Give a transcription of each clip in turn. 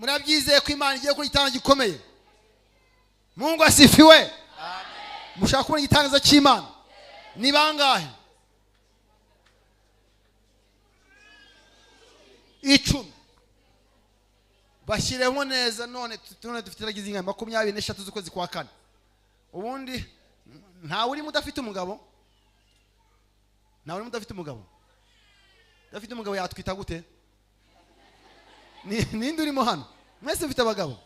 Murabyizeye ko Imana igiye gukora igitangaza gikomeye? Mungu asifiwe. Mushaka kubona igitangaza cy'Imana? Ni bangahe? 10. Bashyiremo neza. None dufite iragize inka 23 z'ukwezi kwa 4. Ubundi ntawe urimo udafite umugabo? Ntawe urimo udafite umugabo? Udafite umugabo yatwita gute? Ninde urimo hano? Mwese mufite abagabo?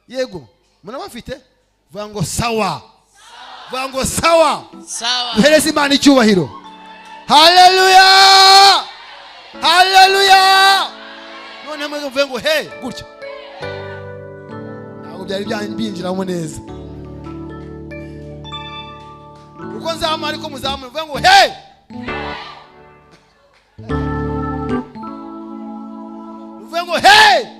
Yego, murabafite? Vuga ngo sawa. Vuga ngo sawa. Sawa. Duhereze Imana icyubahiro. Haleluya! Haleluya! None mwe mvuge ngo hey gutya. Ntabwo byari byinjiramo neza. Uko nzamura ariko muzamura, mvuge ngo hey. Mvuge ngo hey.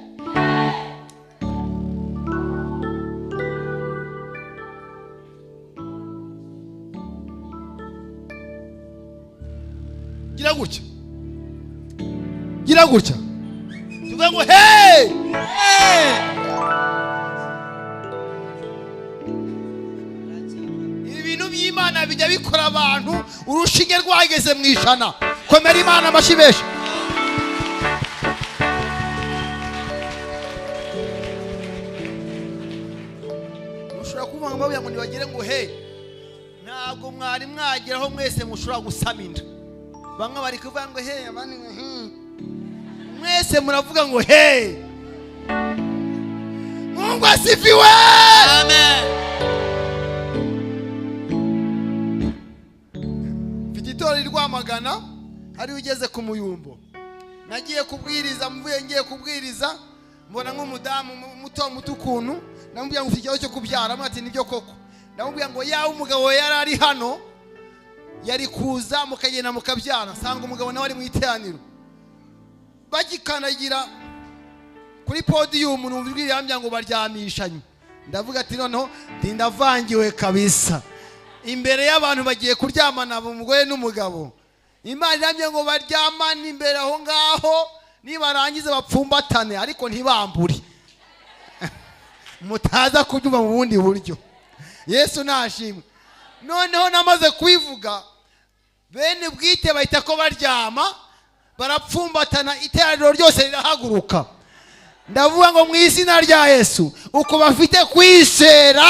Gira gutya. Gira gutya. Tuvuge ngo hey. Ibintu by'Imana bijya bikora abantu urushinge rwageze mu ijana. Komera Imana amashyi menshi. Mushobora kuvuga ngo babuya ngo ntibagire ngo hey. Ntabwo mwari mwageraho mwese mushobora gusama inda. Bamwe bari kuvuga ngo hey, abandi ngo Mwese muravuga ngo hey. Mungu asifiwe. Amen. Mfite itorero Rwamagana hari ugeze ku muyumbo. Nagiye kubwiriza, mvuye ngiye kubwiriza, mbona nk'umudamu muto muto ukuntu, namubwira ngo ufite ikibazo cyo kubyara, amwe ati nibyo koko. Namubwira ngo yawe umugabo yari ari hano, yari kuza mukagenda mukabyara, sanga umugabo nawe ari mu iteraniro. Bagikanagira kuri podium numva ijwi rirambwira ngo baryamishanye. Ndavuga ati noneho ndavangiwe kabisa. Imbere y'abantu bagiye kuryamana umugore n'umugabo. Imana irambye ngo baryamane imbere aho ngaho, nibarangiza bapfumbatane ariko ntibambure. Mutaza kubyumva mu bundi buryo. Yesu nashimwe. Noneho namaze kubivuga, bene bwite bahita ko baryama, barapfumbatana, iteraniro ryose rirahaguruka. Ndavuga ngo mu izina rya Yesu, uko bafite kwizera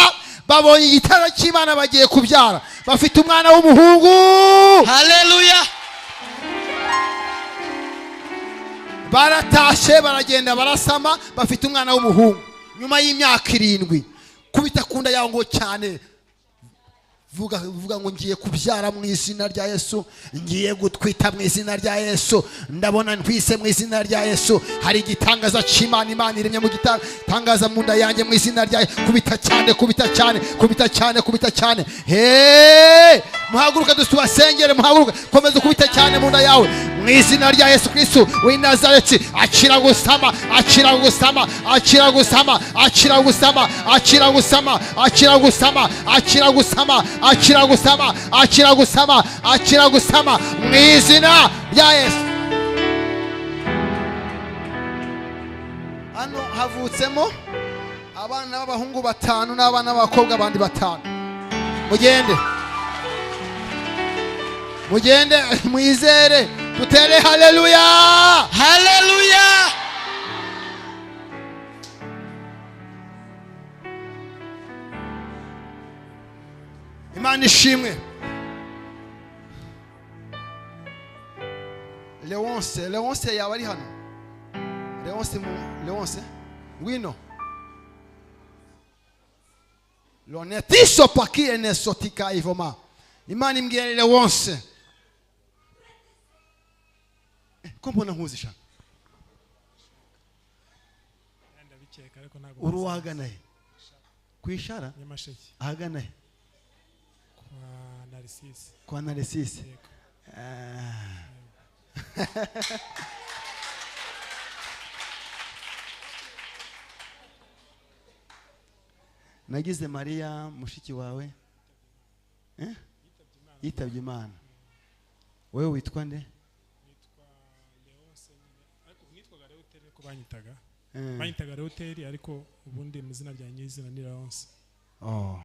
babonye igitaro cy'Imana bagiye kubyara, bafite umwana w'umuhungu. Haleluya. Baratashe baragenda barasama, bafite umwana w'umuhungu nyuma y'imyaka 7. Kubita kunda yawe ngo cyane, vuga ngo ngiye kubyara mu izina rya Yesu, ngiye gutwita mu izina rya Yesu, ndabona ntwise mu izina rya Yesu. Hari igitangaza cy'Imana, Imana iremye mu gitangaza mu nda yanjye mu izina rya Yesu. Kubita cyane, kubita cyane, kubita cyane, kubita cyane. Hey, muhaguruka dusubasengere, muhaguruka, komeza kubita cyane mu nda yawe mu izina rya Yesu Kristo w'i Nazareti. Akira gusama, akira gusama, akira gusama, akira gusama, akira gusama, akira gusama, akira gusama, akira gusama, akira gusama, akira gusama mu izina rya Yesu. Hano havutsemo abana b'abahungu 5 n'abana b'abakobwa bandi 5. Mugende, mugende mwizere, tutere haleluya, haleluya. Imana ishimwe. Leonce, Leonce yaba ari hano? Leonce, Leonce ngwino. Lonetiso paki enesotika ivoma. Imana imbwira Leonce. Ko mbona nkuzi sha? Uruwagana he? Kwishara? Nyamasheke. Ahagana he? Kwa Narcisse. Kwa Narcisse. Nagize Maria mushiki wawe yitabye Imana. Wewe witwa nde? Nitwa Leonce nyine, ariko nitwaga Leotere ko Banyitaga, banyitaga Leoteri, ariko ubundi mu izina rya nyirizina ni Leonce. Oh.